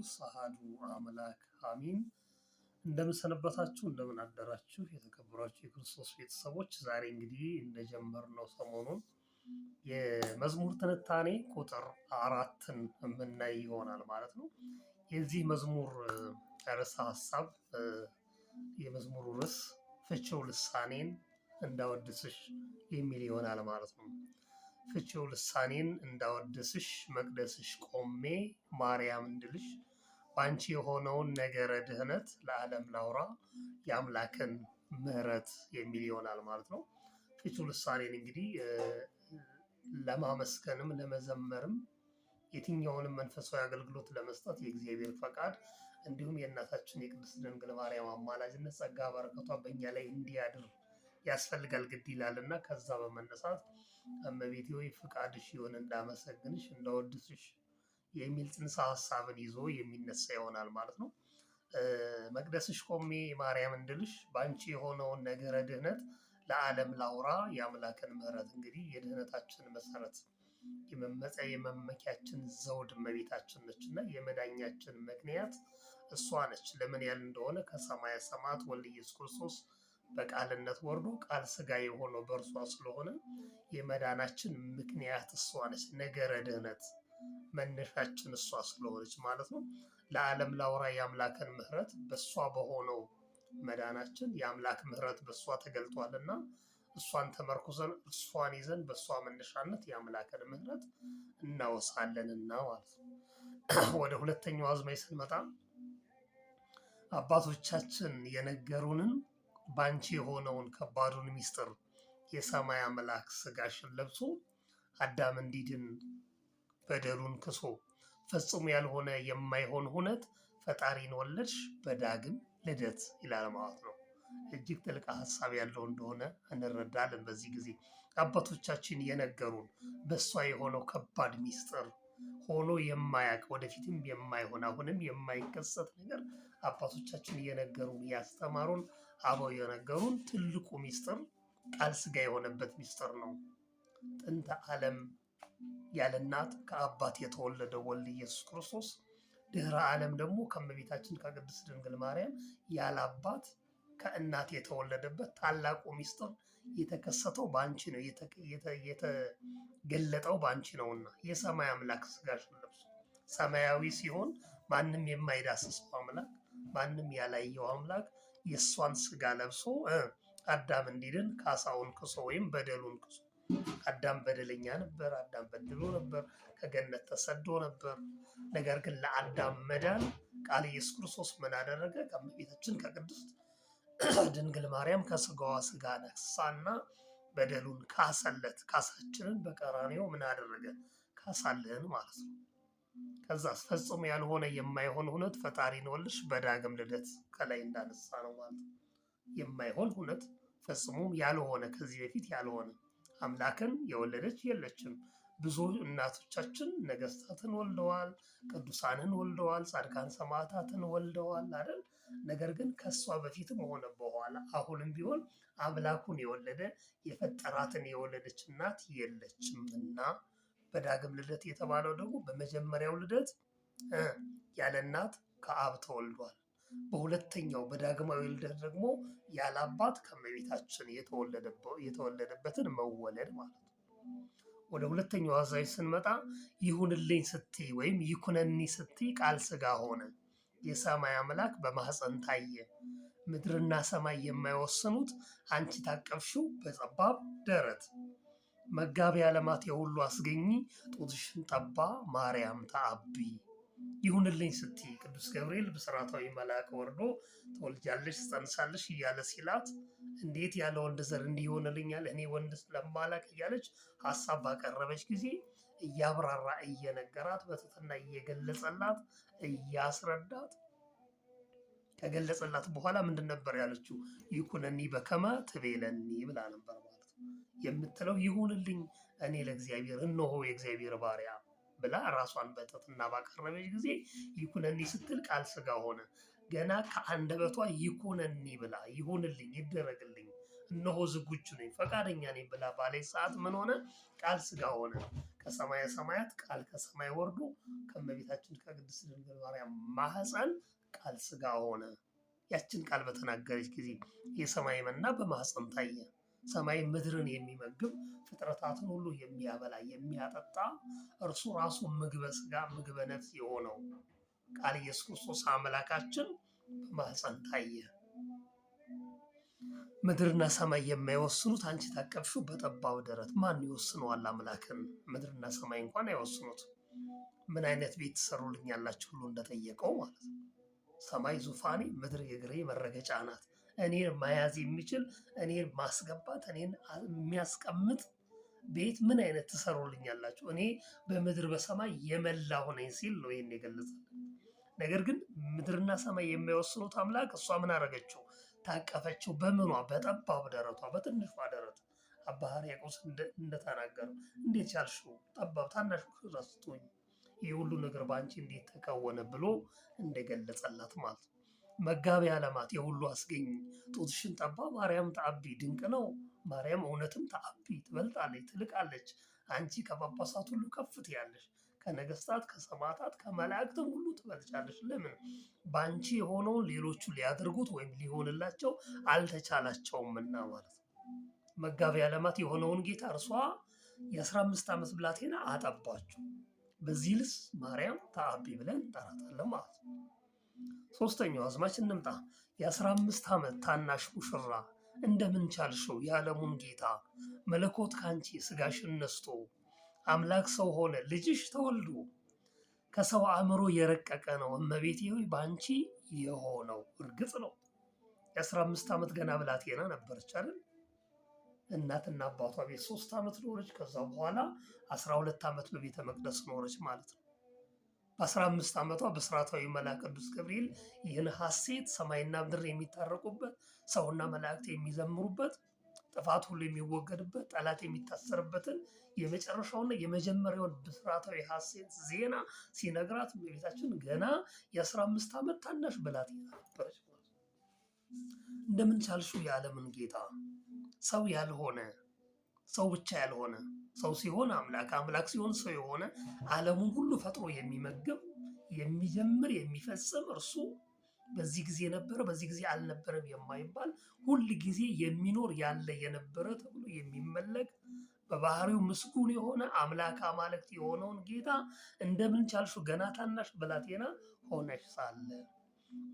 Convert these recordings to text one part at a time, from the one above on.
ቅዱስ አሐዱ አምላክ አሚን። እንደምን ሰነበታችሁ? እንደምን አደራችሁ? የተከበራችሁ የክርስቶስ ቤተሰቦች፣ ዛሬ እንግዲህ እንደጀመርነው ሰሞኑን የመዝሙር ትንታኔ ቁጥር 4ን የምናይ ይሆናል ማለት ነው። የዚህ መዝሙር ርዕሰ ሀሳብ፣ የመዝሙሩ ርዕስ ፍቺው ልሳኔን እንዳወድስሽ የሚል ይሆናል ማለት ነው። ፍቺው ልሳኔን እንዳወድስሽ መቅደስሽ ቆሜ ማርያም እንድልሽ በአንቺ የሆነውን ነገረ ድህነት ለዓለም ላውራ የአምላክን ምሕረት የሚል ይሆናል ማለት ነው። ፍቺው ልሳኔን እንግዲህ ለማመስገንም ለመዘመርም የትኛውንም መንፈሳዊ አገልግሎት ለመስጠት የእግዚአብሔር ፈቃድ እንዲሁም የእናታችን የቅድስት ድንግል ማርያም አማላጅነት ጸጋ በረከቷ በእኛ ላይ እንዲያድር ያስፈልጋል፣ ግድ ይላል እና ከዛ በመነሳት እመቤቴ ሆይ ፍቃድሽ ይሁን እንዳመሰግንሽ እንዳወድስሽ የሚል ጽንሰ ሀሳብን ይዞ የሚነሳ ይሆናል ማለት ነው። መቅደስሽ ቆሜ ማርያም እንድልሽ በአንቺ የሆነውን ነገረ ድህነት ለዓለም ላውራ የአምላክን ምሕረት። እንግዲህ የድህነታችን መሰረት፣ የመመጽያ የመመኪያችን ዘውድ እመቤታችን ነች እና የመዳኛችን ምክንያት እሷ ነች። ለምን ያህል እንደሆነ ከሰማየ ሰማያት ወልድ ኢየሱስ ክርስቶስ በቃልነት ወርዶ ቃል ስጋ የሆነው በእርሷ ስለሆነ የመዳናችን ምክንያት እሷ ነች። ነገረ ድህነት መነሻችን እሷ ስለሆነች ማለት ነው። ለዓለም ላውራ የአምላክን ምሕረት፣ በእሷ በሆነው መዳናችን የአምላክ ምሕረት በእሷ ተገልጧልና እሷን ተመርኩዘን እሷን ይዘን በእሷ መነሻነት የአምላክን ምሕረት እናወሳለንና ማለት ነው። ወደ ሁለተኛው አዝማች ስንመጣ አባቶቻችን የነገሩንን ባንቺ የሆነውን ከባዱን ሚስጥር፣ የሰማይ አምላክ ስጋሽን ለብሶ አዳም እንዲድን በደሉን ክሶ ፈጽሞ ያልሆነ የማይሆን ሁነት ፈጣሪን ወለድሽ በዳግም ልደት ይላል ማለት ነው። እጅግ ጥልቅ ሀሳብ ያለው እንደሆነ እንረዳለን። በዚህ ጊዜ አባቶቻችን የነገሩን በእሷ የሆነው ከባድ ሚስጥር፣ ሆኖ የማያውቅ፣ ወደፊትም የማይሆን፣ አሁንም የማይከሰት ነገር፣ አባቶቻችን እየነገሩን ያስተማሩን አበው የነገሩን ትልቁ ሚስጥር ቃል ስጋ የሆነበት ሚስጥር ነው። ጥንተ ዓለም ያለ እናት ከአባት የተወለደ ወልድ ኢየሱስ ክርስቶስ፣ ድህረ ዓለም ደግሞ ከእመቤታችን ከቅድስት ድንግል ማርያም ያለ አባት ከእናት የተወለደበት ታላቁ ሚስጥር የተከሰተው በአንቺ ነው፣ የተገለጠው በአንቺ ነውና የሰማይ አምላክ ስጋሽን ለብሶ ሰማያዊ ሲሆን ማንም የማይዳስሰው አምላክ፣ ማንም ያላየው አምላክ የእሷን ስጋ ለብሶ አዳም እንዲድን ካሳውን ክሶ ወይም በደሉን ክሶ። አዳም በደለኛ ነበር። አዳም በድሎ ነበር። ከገነት ተሰዶ ነበር። ነገር ግን ለአዳም መዳን ቃል ኢየሱስ ክርስቶስ ምን አደረገ? ከእመቤታችን ከቅድስት ድንግል ማርያም ከስጋዋ ስጋ ነሳና በደሉን ካሰለት። ካሳችንን በቀራንዮ ምን አደረገ? ካሳልን ማለት ነው። ከዛ ፈጽሞ ያልሆነ የማይሆን ሁነት ፈጣሪን ወልሽ በዳግም ልደት ከላይ እንዳነሳ ነው ማለት ነው። የማይሆን ሁነት፣ ፈጽሞ ያልሆነ፣ ከዚህ በፊት ያልሆነ፣ አምላክን የወለደች የለችም። ብዙ እናቶቻችን ነገስታትን ወልደዋል፣ ቅዱሳንን ወልደዋል፣ ጻድቃን ሰማዕታትን ወልደዋል አይደል? ነገር ግን ከእሷ በፊትም ሆነ በኋላ አሁንም ቢሆን አምላኩን የወለደ፣ የፈጠራትን የወለደች እናት የለችም እና በዳግም ልደት የተባለው ደግሞ በመጀመሪያው ልደት ያለ እናት ከአብ ተወልዷል። በሁለተኛው በዳግማዊ ልደት ደግሞ ያለ አባት ከእመቤታችን የተወለደበትን መወለድ ማለት ነው። ወደ ሁለተኛው አዛዥ ስንመጣ ይሁንልኝ ስትይ ወይም ይኩነኒ ስትይ ቃል ስጋ ሆነ። የሰማይ አምላክ በማህፀን ታየ። ምድርና ሰማይ የማይወስኑት አንቺ ታቀፍሽው በጠባብ ደረት። መጋቢ ዓለማት የሁሉ አስገኚ ጡትሽን ጠባ ማርያም ተአቢ። ይሁንልኝ ስትይ ቅዱስ ገብርኤል ብስራታዊ መልአክ ወርዶ ትወልጃለሽ፣ ትጸንሳለሽ እያለ ሲላት እንዴት ያለ ወንድ ዘር እንዲህ ይሆንልኛል፣ እኔ ወንድ ስለማላቅ እያለች ሀሳብ ባቀረበች ጊዜ እያብራራ እየነገራት፣ በትህትና እየገለጸላት እያስረዳት፣ ከገለጸላት በኋላ ምንድን ነበር ያለችው? ይኩነኒ በከመ ትቤለኒ ብላ ነበር ማለት ነው። የምትለው ይሁንልኝ፣ እኔ ለእግዚአብሔር እነሆ የእግዚአብሔር ባሪያ ብላ ራሷን በትህትና ባቀረበች ጊዜ ይኩነኒ ስትል ቃል ስጋ ሆነ። ገና ከአንደበቷ ይኩነኒ ብላ፣ ይሁንልኝ፣ ይደረግልኝ፣ እነሆ ዝግጁ ነኝ፣ ፈቃደኛ ነኝ ብላ ባለች ሰዓት ምን ሆነ? ቃል ስጋ ሆነ። ከሰማየ ሰማያት ቃል ከሰማይ ወርዶ ከእመቤታችን ከቅድስት ድንግል ማርያም ማህፀን ቃል ስጋ ሆነ። ያችን ቃል በተናገረች ጊዜ የሰማይ መና በማህፀን ታየ። ሰማይ ምድርን የሚመግብ ፍጥረታትን ሁሉ የሚያበላ የሚያጠጣ እርሱ ራሱ ምግበ ስጋ ምግበ ነፍስ የሆነው ቃል ኢየሱስ ክርስቶስ አምላካችን በማህፀን ታየ። ምድርና ሰማይ የማይወስኑት አንቺ ታቀፍሽው በጠባብ ደረት ማን ይወስነዋል? አምላክን ምድርና ሰማይ እንኳን አይወስኑት። ምን አይነት ቤት ትሰሩልኛላችሁ ብሎ እንደጠየቀው ማለት ነው። ሰማይ ዙፋኔ፣ ምድር የእግሬ መረገጫ ናት። እኔን መያዝ የሚችል እኔን ማስገባት እኔን የሚያስቀምጥ ቤት ምን አይነት ትሰሩልኛላችሁ? እኔ በምድር በሰማይ የመላሁ ነኝ ሲል ነው ይህን የገለጸልን። ነገር ግን ምድርና ሰማይ የማይወስኑት አምላክ እሷ ምን አደረገችው? ታቀፈችው። በምኗ? በጠባብ ደረቷ፣ በትንሿ ደረት። አባ ሕርያቆስ እንደተናገረው እንዴት ቻልሽው? ጠባብ ታናሽ ሙሽራ ስትሆኝ ይህ ሁሉ ነገር በአንቺ እንዴት ተከወነ ብሎ እንደገለጸላት ማለት ነው። መጋቢ ዓለማት የሁሉ አስገኝ ጡትሽን ጠባ ማርያም ተአቢ ድንቅ ነው። ማርያም እውነትም ተአቢ ትበልጣለች፣ ትልቃለች። አንቺ ከጳጳሳት ሁሉ ከፍ ትያለሽ፣ ከነገስታት፣ ከሰማዕታት፣ ከመላእክትም ሁሉ ትበልጫለሽ። ለምን? በአንቺ የሆነውን ሌሎቹ ሊያደርጉት ወይም ሊሆንላቸው አልተቻላቸውምና ማለት ነው። መጋቢ ዓለማት የሆነውን ጌታ እርሷ የ15 ዓመት ብላቴና አጠባችው። በዚህ ልስ ማርያም ተአቢ ብለን እንጠራታለን ማለት ነው። ሶስተኛው አዝማች እንምጣ። የ15 ዓመት ታናሽ ሙሽራ እንደምን ቻልሽው የዓለሙን ጌታ መለኮት ካንቺ ስጋሽን ነስቶ አምላክ ሰው ሆነ ልጅሽ ተወልዶ ከሰው አእምሮ የረቀቀ ነው እመቤቴ ሆይ በአንቺ የሆነው። እርግጥ ነው የ15 ዓመት ገና ብላቴና ነበረች አይደል? እናትና አባቷ ቤት 3 ዓመት ኖረች። ከዛ በኋላ 12 ዓመት በቤተ መቅደስ ኖረች ማለት ነው። በ15 ዓመቷ ብስራታዊ መልአክ ቅዱስ ገብርኤል ይህን ሐሴት ሰማይና ምድር የሚታረቁበት ሰውና መላእክት የሚዘምሩበት ጥፋት ሁሉ የሚወገድበት ጠላት የሚታሰርበትን የመጨረሻውና የመጀመሪያውን ብስራታዊ ሐሴት ዜና ሲነግራት እመቤታችን ገና የ15 ዓመት ታናሽ ብላቴና ነበረች። እንደምን ቻልሽው የዓለምን ጌታ ሰው ያልሆነ ሰው ብቻ ያልሆነ ሰው ሲሆን አምላክ አምላክ ሲሆን ሰው የሆነ ዓለሙን ሁሉ ፈጥሮ የሚመግብ የሚጀምር የሚፈጽም እርሱ በዚህ ጊዜ ነበረ በዚህ ጊዜ አልነበረም የማይባል ሁል ጊዜ የሚኖር ያለ የነበረ ተብሎ የሚመለክ በባህሪው ምስጉን የሆነ አምላክ አማልክት የሆነውን ጌታ እንደምን ቻልሽው ገና ታናሽ ብላቴና ሆነሽ ሳለ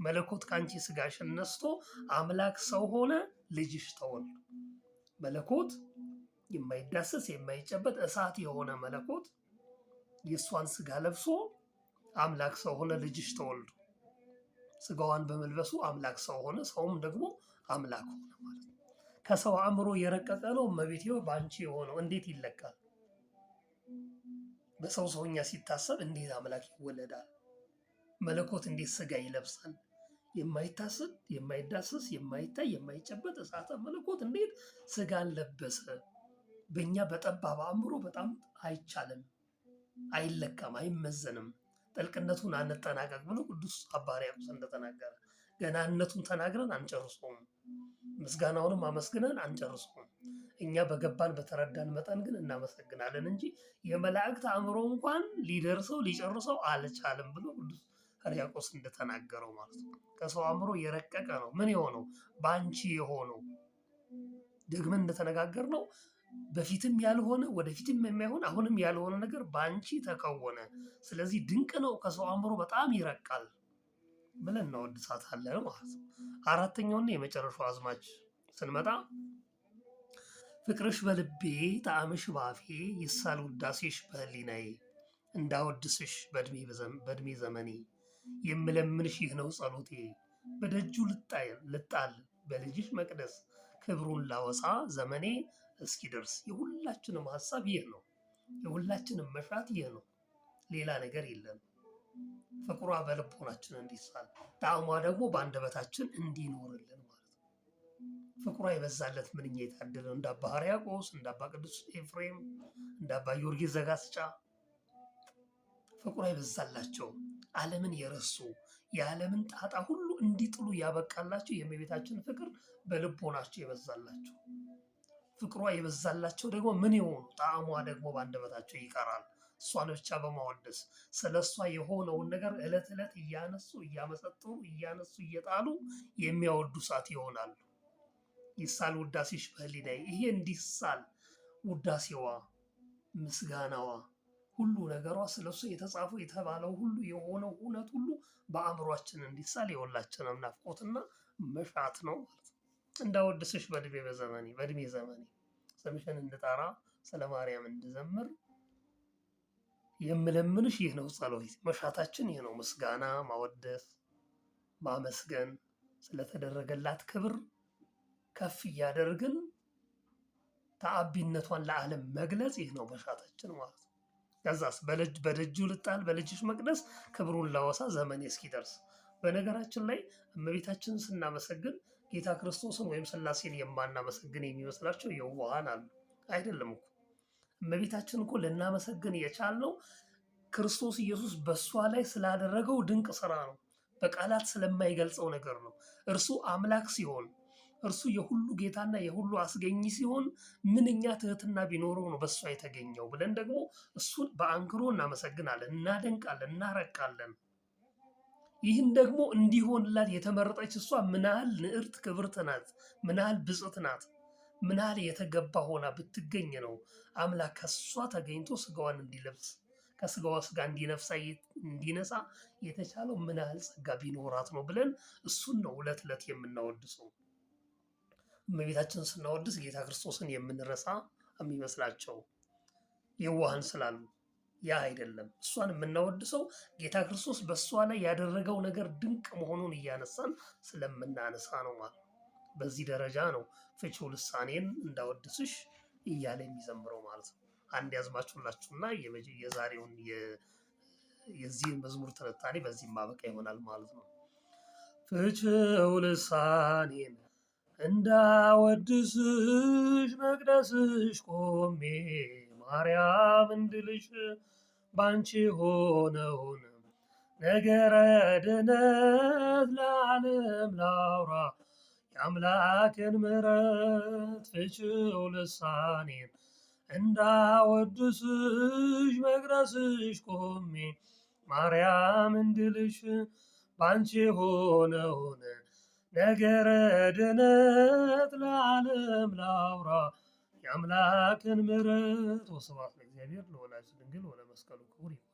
መለኮት ከአንቺ ስጋሽን ነስቶ አምላክ ሰው ሆነ ልጅሽ ተወልዶ መለኮት የማይዳሰስ የማይጨበጥ እሳት የሆነ መለኮት የእሷን ስጋ ለብሶ አምላክ ሰው ሆነ ልጅሽ ተወልዶ ስጋዋን በመልበሱ አምላክ ሰው ሆነ፣ ሰውም ደግሞ አምላክ ሆነ ማለት ነው። ከሰው አእምሮ የረቀቀ ነው። እመቤቴ በአንቺ የሆነው እንዴት ይለካል? በሰው ሰውኛ ሲታሰብ እንዴት አምላክ ይወለዳል? መለኮት እንዴት ስጋ ይለብሳል? የማይታሰብ የማይዳሰስ የማይታይ የማይጨበጥ እሳተ መለኮት እንዴት ስጋን ለበሰ? በእኛ በጠባብ አእምሮ በጣም አይቻልም፣ አይለካም፣ አይመዘንም። ጥልቅነቱን አንጠናቀቅ ብሎ ቅዱስ አባ ሕርያቆስ እንደተናገረ ገናነቱን ተናግረን አንጨርሰውም፣ ምስጋናውንም አመስግነን አንጨርሰውም። እኛ በገባን በተረዳን መጠን ግን እናመሰግናለን እንጂ የመላእክት አእምሮ እንኳን ሊደርሰው ሊጨርሰው አልቻልም ብሎ ቅዱስ ሕርያቆስ እንደተናገረው ማለት ነው። ከሰው አእምሮ የረቀቀ ነው። ምን የሆነው በአንቺ የሆነው ደግመን እንደተነጋገር ነው በፊትም ያልሆነ ወደፊትም የማይሆን አሁንም ያልሆነ ነገር በአንቺ ተከወነ። ስለዚህ ድንቅ ነው፣ ከሰው አእምሮ በጣም ይረቃል ብለን እናወድሳታለን ማለት ነው። አራተኛውና የመጨረሻው አዝማች ስንመጣ ፍቅርሽ በልቤ ጣዕምሽ ባፌ ይሳል ውዳሴሽ በሕሊናዬ እንዳወድስሽ በእድሜ ዘመኔ የምለምንሽ ይህ ነው ጸሎቴ በደጁ ልጣል በልጅሽ መቅደስ ክብሩን ላወሳ ዘመኔ እስኪደርስ። የሁላችንም ሀሳብ ይህ ነው። የሁላችንም መሻት ይህ ነው። ሌላ ነገር የለም። ፍቅሯ በልቦናችን እንዲሳል፣ ጣዕሟ ደግሞ በአንደበታችን እንዲኖርልን ማለት ነው። ፍቅሯ የበዛለት ምንኛ የታደለ እንደ አባ ሕርያቆስ፣ እንደ አባ ቅዱስ ኤፍሬም፣ እንደ አባ ጊዮርጊስ ዘጋስጫ ፍቅሯ የበዛላቸው ዓለምን የረሱ የዓለምን ጣጣ ሁሉ እንዲጥሉ ያበቃላቸው የእመቤታችን ፍቅር በልቦናቸው የበዛላቸው ፍቅሯ የበዛላቸው ደግሞ ምን የሆኑ ጣዕሟ ደግሞ በአንደበታቸው ይቀራል። እሷን ብቻ በማወደስ ስለ እሷ የሆነውን ነገር ዕለት ዕለት እያነሱ እያመሰጥሩ እያነሱ እየጣሉ የሚያወድሷት ይሆናሉ። ይሳል ውዳሴሽ በህሊናዬ። ይሄ እንዲሳል ውዳሴዋ፣ ምስጋናዋ፣ ሁሉ ነገሯ ስለ እሱ የተጻፈው የተባለው ሁሉ የሆነው እውነት ሁሉ በአእምሯችን እንዲሳል የሁላችንም ናፍቆትና መሻት ነው ማለት ነው። እንዳወድስሽ በእድሜ በዘመኔ በእድሜ ዘመኔ ስምሽን እንድጠራ ስለ ማርያም እንድዘምር የምለምንሽ ይህ ነው ጸሎቴ። መሻታችን ይህ ነው። ምስጋና ማወደስ፣ ማመስገን፣ ስለተደረገላት ክብር ከፍ እያደረግን ተአቢነቷን ለዓለም መግለጽ ይህ ነው መሻታችን ማለት ነው። ከዛስ በደጁ ልጣል በልጅሽ መቅደስ ክብሩን ላወሳ ዘመኔ እስኪደርስ። በነገራችን ላይ እመቤታችንን ስናመሰግን ጌታ ክርስቶስን ወይም ስላሴን የማናመሰግን የሚመስላቸው የዋሃን አሉ። አይደለም እኮ፣ እመቤታችን እኮ ልናመሰግን የቻልነው ክርስቶስ ኢየሱስ በእሷ ላይ ስላደረገው ድንቅ ስራ ነው። በቃላት ስለማይገልጸው ነገር ነው። እርሱ አምላክ ሲሆን፣ እርሱ የሁሉ ጌታና የሁሉ አስገኚ ሲሆን፣ ምንኛ ትህትና ቢኖረው ነው በእሷ የተገኘው ብለን ደግሞ እሱን በአንክሮ እናመሰግናለን፣ እናደንቃለን፣ እናረቃለን። ይህን ደግሞ እንዲሆንላት የተመረጠች እሷ ምን ያህል ንዕርት ክብርት ናት፣ ምን ያህል ብፅዕት ናት፣ ምን ያህል የተገባ ሆና ብትገኝ ነው አምላክ ከእሷ ተገኝቶ ስጋዋን እንዲለብስ ከስጋዋ ስጋ እንዲነሳ የተቻለው ምን ያህል ጸጋ ቢኖራት ነው ብለን እሱን ነው ዕለት ዕለት የምናወድሰው። እመቤታችንን ስናወድስ ጌታ ክርስቶስን የምንረሳ የሚመስላቸው የዋህን ስላሉ ያ አይደለም። እሷን የምናወድሰው ጌታ ክርስቶስ በእሷ ላይ ያደረገው ነገር ድንቅ መሆኑን እያነሳን ስለምናነሳ ነው ማለት ነው። በዚህ ደረጃ ነው ፍቺው ልሳኔን እንዳወድስሽ እያለ የሚዘምረው ማለት ነው። አንድ ያዝማችሁላችሁና የዛሬውን የዚህን መዝሙር ትንታኔ በዚህ ማበቃ ይሆናል ማለት ነው። ፍቺው ልሳኔን እንዳወድስሽ መቅደስሽ ቆሜ ማርያም እንድልሽ ባንቺ ሆነውን ነገረ ድነት ለዓለም ላውራ የአምላክን ምሕረት። ፍቺው ልሳኔን እንዳወድስሽ መቅደስሽ ቆሜ ማርያም እንድልሽ ባንቺ ሆነውን ነገረ ድነት ለዓለም ላውራ የአምላክን ምሕረት። ወስብሐት ለእግዚአብሔር ለወላዲቱ ድንግል ወለመስቀሉ ክቡር። ይቆያል።